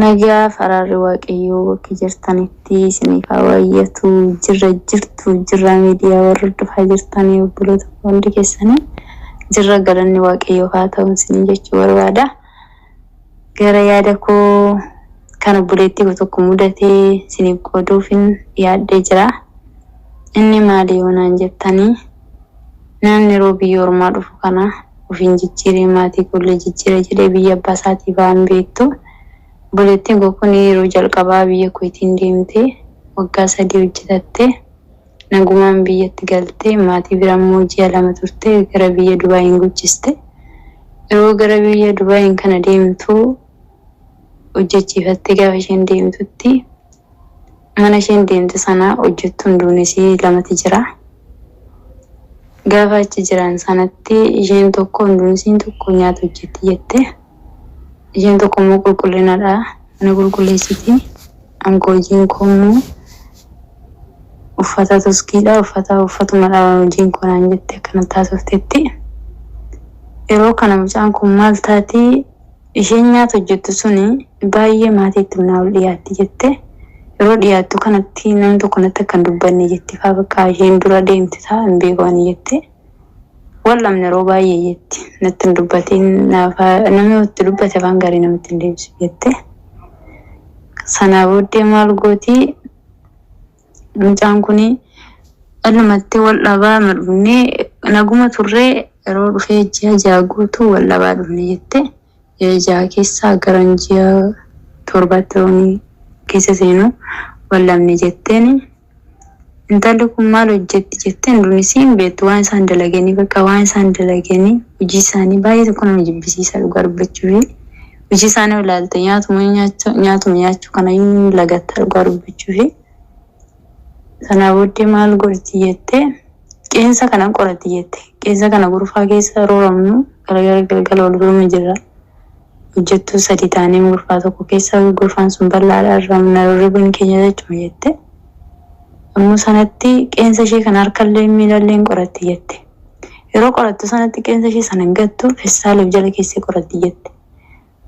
Nagaa faraarri Waaqayyoo bakka jirtanitti isiniif haa baay'atu. Jirra jirtu jirra miidiyaa warra hordofaa jirtanii obboloota hundi keessanii jirra galanni Waaqayyoof haa ta'u isinii jechuu barbaada. Gara yaada koo kan obboleettii koo tokko mudatee isiniif qooduufin yaadhee jira. Inni maali yoo naan jettanii namni yeroo biyya ormaa dhufu kana ofiin jijjiiree maatii koollee jijjiire jedhee biyya abbaa isaatii ba'an beektu. Obboleettiin koo kun yeroo jalqabaa biyya Kuweetiin deemtee waggaa 3 hojjetattee nagumaan biyyatti galtee maatii bira immoo ji'a 2 turtee gara biyya Dubaayiin guchiste. Yeroo gara biyya Dubaayiin kana deemtu hojjechiifattee gaafa isheen deemtutti mana isheen deemte sana hojjettuun duunisii lamatu jira. Gaafa achi jiran sanatti isheen tokko Induunisiin tokko nyaata hojjetti jette. Isheen tokko immoo qulqullinadha. Mana qulqulleessiti. Anko hojiin koo immoo uffata tuskiidha. Uffata uffatumadha hojiin koo naan jette akkanatti haasoftetti. Yeroo kana mucaan kun maal taati isheen nyaata hojjettu suni baay'ee maatiitti humnaa ol dhiyaatti jette. Yeroo dhiyaattu kanatti namni tokko natti akka hin dubbanne jetti faa bakka isheen dura deemte ta'a hin beeku ani jette. Wal dhabne yeroo baay'ee jetti. Natti hin dubbatiin namni itti dubbate afaan gaarii namatti hin deebisu jette. Sanaa booddee maal gooti mucaan kuni dhallumatti wal dhabaa ma dhufnee naguma turree yeroo dhufee ji'a 6 guutuu wal dhabaa dhufne jette. Ji'a 6 keessaa garan ji'a 7tti yeroo keessa seenu wal dhabne jetteeni. Intalli kun maal hojjetti jetteen dunis hin beektu waan isaan dalaganii bakka waan isaan dalaganii hojii isaanii baay'ee tokko nama jibbisiisa dhugaa dubbachuufi hojii isaanii ilaalte nyaatuma nyaatuma nyaachuu kana iyyuu lagatta dhugaa dubbachuufi. Sanaa booddee maal godhti jettee qeensa kana qoratti jette. Qeensa kana gurfaa keessa yeroo ramnu galgala galgala wal biruma jirra. Hojjettuu sadi taanee gurfaa tokko keessa gurfaan sun bal'aadha ramna ribin keenya jechuma jette. Yommuu sanatti qeensa ishee kana harkallee miilallee hin qoratti jette. Yeroo qorattu sanatti qeensa ishee sana hin gattu festaala of jala keessee qoratti jette.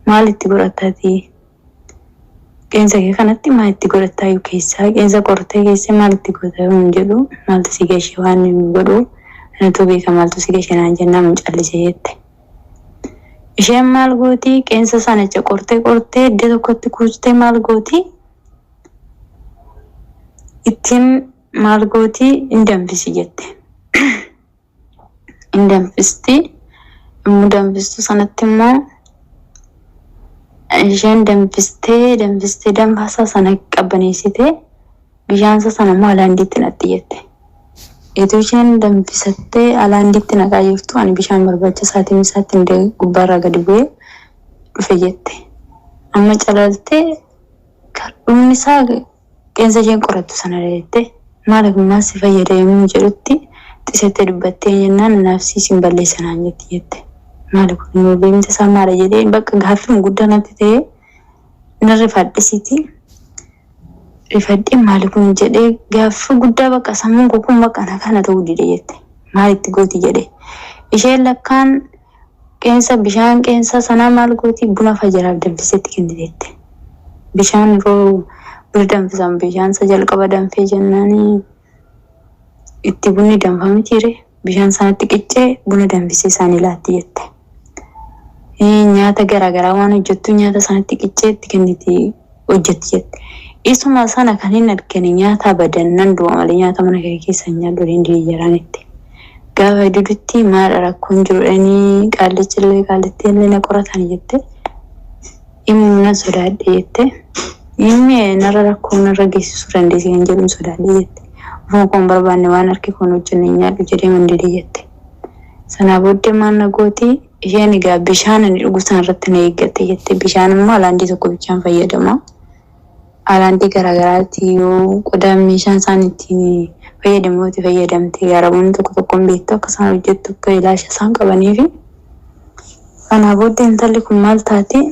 Maal itti godhatta ati? Qeensa kee kanatti maal itti godhattaayyuu keessaa qeensa qortee keessee maal itti goota yoon jedhu maaltu si gashe waan inni godhu anatu beeka maaltu si gashe naan jennaan mun callise jette. Isheen maal gooti qeensa sanicha qortee qortee iddoo tokkotti kuustee maal gooti ittiin maal gooti hin danfisi jette. Hin danfisti. Yommuu danfistu sanatti immoo isheen danfistee danfistee danfaasaa sana qabbaneessitee bishaansa sana immoo alaandiitti naqxi jette. Etuu isheen danfisattee alaandiitti naqaa jirtu ani bishaan barbaacha saatii isaatti gubbaarraa gadi bu'ee dhufe jette. Amma calaltee dhumni isaa qeensa isheen qorattu sana jette. Maal kun maal si fayyada yommuu jedhutti xisettee dubbattee jennaan anaaf siis hin balleessa naan jetti jette. Maali kun immoo beekni isaa maala jedhee bakka gaaffiin guddaa natti ta'ee nan rifadhisiiti. Rifadhee maali kun jedhee gaaffii guddaa bakka sammuun koo kun bakka na kana ta'uu dide jette. Maal itti gooti jedhee. Isheen lakkaan qeensa bishaan qeensa sanaa maal gooti buna fajaraaf danfisetti kenniteette. Bishaan yeroo buna danfisan bishaan isa jalqaba danfee jennaanii itti bunni danfa mitiire bishaan sanatti qiccee buna danfisee isaanii laatti jette. Nyaata garaagaraa waan hojjettu nyaata sanatti qiccee itti kenniti hojjetti jette. Isuma sana kan hin argine nyaata badan nan du'a malee nyaata mana kee keessa hin nyaadhu hin jaranitti. Gaafa didutti maal rakkoon jiru dhanii qaallichillee qaallittiillee na qoratan jette. Dhimma nan sodaadhe jette. Dhimmi narra rakkoo narra geessisuu dandeessi kan jedhuun sodaadhe jette. Ofuma koo hin barbaanne waan harki koon hojjenne hin nyaadhu jedhee man dide jette. Sanaa booddee maal na gooti isheen egaa bishaan ani dhugu sana irratti na eeggatte jette. Bishaan immoo alaandii tokko bichaan fayyadama. Alaandii garaagaraatti yoo qodaa meeshaan isaan ittiin fayyadamu yoo itti fayyadamte araboonni tokko tokko hin beektu akka isaan hojjettu akka ilaasha isaan qabaniifi. Kanaa booddee intalli kun maal taati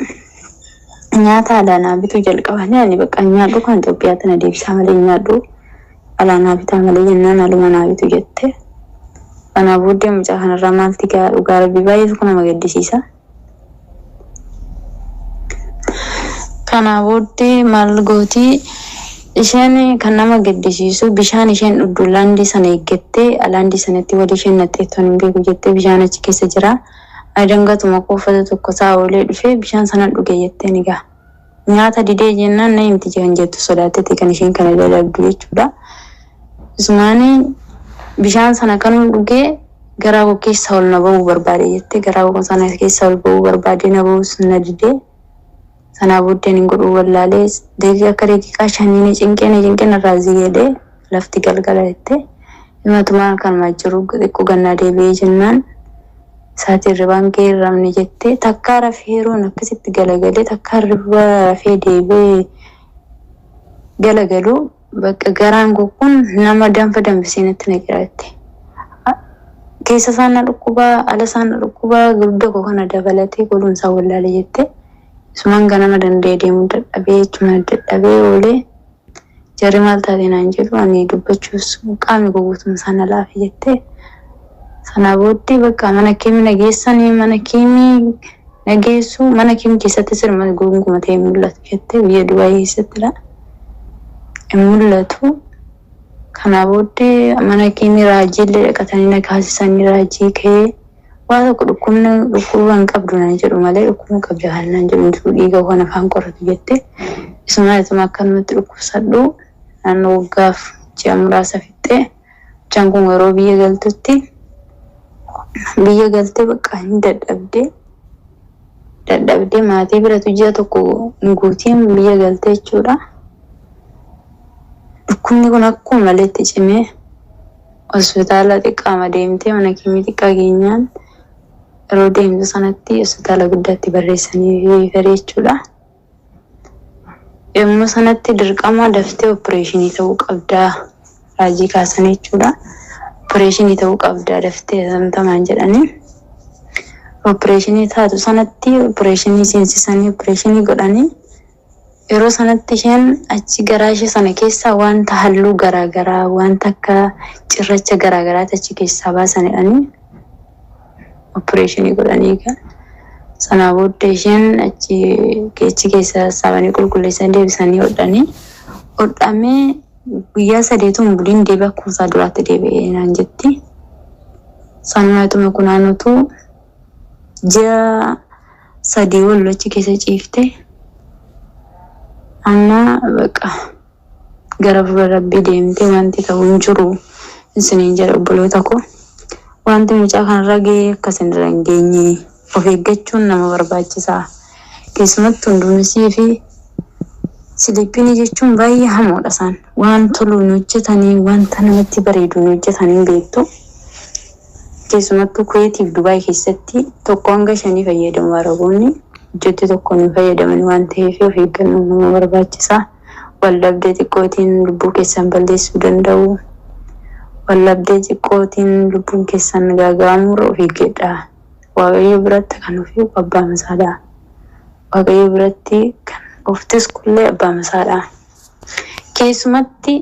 nyaata alaa naa bituu jalqabanii ani bakka nyaadhu kan Itoophiyaatti na deebisaa malee nyaadhu alaa naa bitaa malee jennaan aluma naa bitu jette. Kanaa booddee mucaa kanarraa maalti gaa dhugaa rabbii baay'ee tokko nama gaddisiisa. Kanaa booddee maal gootii isheen kan nama gaddisiisu bishaan isheen dhugdu laandii sana eeggattee laandii sanatti walii isheen naqxeettoon hin beeku jettee bishaan achi keessa jira. Dangatuma koo uffata tokko isaa oolee dhufee bishaan sana dhuge jettee ni gaha. Nyaata didee jennaan na himti kan jettu sodaatteeti kan isheen kana dalagdu jechuudha. Isumaanii bishaan sana kan dhugee garaa koo keessa ol na bahuu barbaade jettee garaa koo sana keessa ol bahuu barbaade na bahuus na didee. Sanaa booddeen hin godhuu wallaalee daqiiqaa akka daqiiqaa shanii ni cinqee ni cinqee narraa zigedee lafti galgala jettee himatumaan kanuma jiru xiqqoo gannaa deebi'ee jennaan isaatii hirribaan kee hirramne jettee takkaa rafee yeroon akkasitti galagalee takkaa hirriba rafee deebi'ee galagalu bakka garaan koo kun nama danfa danfisee natti naqira jette. Keessa isaan na dhukkubaa ala isaan na dhukkubaa gudda koo kana dabalatee godhuun isaa wallaale jettee. Isumaan ganama danda'ee deemuu dadhabee jechuun dadhabee oolee jarri maal taate naan jedhu ani dubbachuus qaamni koo guutuun isaa na laafe jettee. Sanaa booddee bakka mana keemii na geessanii mana keemii na geessu mana keemii keessatti sirma gonkumaa ta'e mul'atu jettee biyya Dubaayii keessattidha. Hin mul'atu. Kanaa booddee mana keemii raajii illee dhaqatanii na kaasisanii raajii ka'ee waa tokko dhukkubni dhukkuba hin qabdu naan jedhu malee dhukkuba qabda kan naan jedhu hin jiru dhiiga waan afaan qoratu jettee. Isumaan ituma akkanumatti dhukkubsadhu naannoo waggaaf ji'a muraasa fixxee mucaan kun yeroo biyya galtutti biyya galtee bakka hin dadhabdee dadhabdee maatii biratu ji'a tokko hin guutiin biyya galtee jechuudha. Dhukkubni kun akkuma maleetti cimee hospitaala xiqqaama deemtee mana keemii xiqqaa geenyaan yeroo deemtu sanatti hospitaala guddaatti barreessanii fere jechuudha. Yommuu sanatti dirqama daftee opereeshinii ta'uu qabdaa raajii kaasanii jechuudha. Opereeshinii ta'uu qabdaa daftee tamtamaan jedhanii. Opereeshinii taatu sanatti opereeshinii seensisanii opereeshinii godhanii yeroo sanatti isheen achi garaa ishee sana keessaa wanta halluu garaagaraa wanta akka cirracha garaagaraati achi keessaa baasan jedhanii opereeshinii godhanii egaa. Sanaa booddee isheen achi achi keessa sassaabanii qulqulleessanii deebisanii hodhanii hodhamee guyyaa sadeetu hin buliin deebi'ee akkuma isaa duraatti deebi'ee naan jetti. Sanumaatuma kunaanutu ji'a sadii ol achi keessa ciifte amma baqa gara fuula rabbii deemtee wanti ta'u hin jiru isiniin jedha obboloota koo. Wanti mucaa kanarra ga'e akka isinirra hin geenye of eeggachuun nama barbaachisaa. Keessumattuu hundumisii fi siliippiinii jechuun baay'ee hamoodha isaan. Waan tolu hin hojjetanii wanta namatti bareedu hin hojjetanii beektu. Keessumattuu Kuweetiif Dubaay keessatti tokko hanga shanii fayyadamu Araboonni. Hojjetti tokkoon hin fayyadaman waan ta'eef of eeggannoon nama barbaachisaa. Waldhabdee xiqqootiin lubbuu keessan balleessuu danda'u. Waldhabdee xiqqootiin lubbuun keessan gaaga'amurra of eeggadhaa. Waaqayyo biratti kan of eegu abbaa masaadha. Waaqayyo biratti kan of tiskullee abbaa masaadha. Keessumatti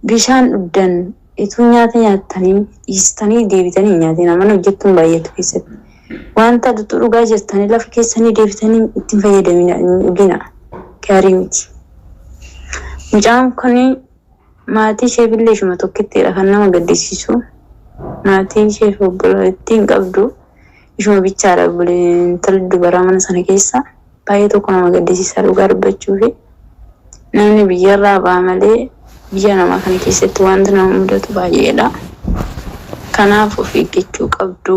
bishaan dhugdan ituu nyaata nyaattanii dhiistanii deebitanii hin nyaatina. Mana hojjettuun baay'atu keessatti. Wanta dhugaa jirtanii lafa keessanii deebitanii ittiin fayyadamina hin dhugina. Gaarii miti. Mucaan kun maatii isheef illee ishuma tokkittiidha kan nama gaddisiisu. Maatii isheef obboleettii hin qabdu. Ishuma bichaadha intalli dubaraa mana sana keessa. Baay'ee tokko nama gaddisiisa dhugaa dubbachuufi. Namni biyyarraa ba'a malee biyya namaa kana keessatti wanti nama mudatu baay'eedha. Kanaaf of eeggachuu qabdu.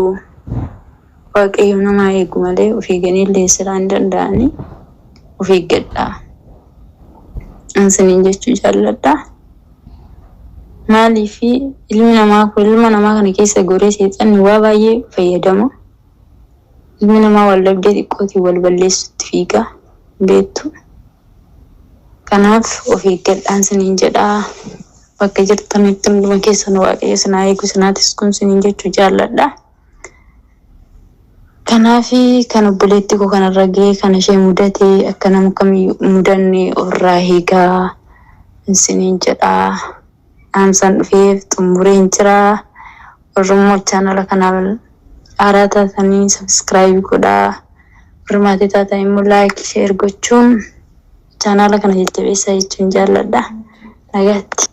Waaqayyo nama eegu malee of eeganii illee silaa hin danda'anii of eeggadhaa. Isiniin jechuu jaalladha. Maaliif ilmi namaa kun ilma namaa kana keessa goree seexanni waa baay'ee fayyadama. Ilmi namaa wal dhabdee xiqqootiin wal balleessutti fiiga beektu. Kanaaf of eeggadhaan isiniin jedhaa. Bakka jirtanitti hunduma keessan waaqayyo isin haa eegu isin haa tisku isiniin jechuu jaalladha. Kanaaf kan obboleetti koo kanarra ga'e kan ishee mudate akka nama kamiyyuu mudanne ofirraa eegaa isiniin jedhaa. Dhaamsaan dhufeef xumureen jira. Warri chaanala kanaaf haaraa taatanii subscribe godhaa. Warri maatii taatan immoo like share gochuun Chaanaala kana jajjabeessaa jechuun jaalladha. Nagaatti.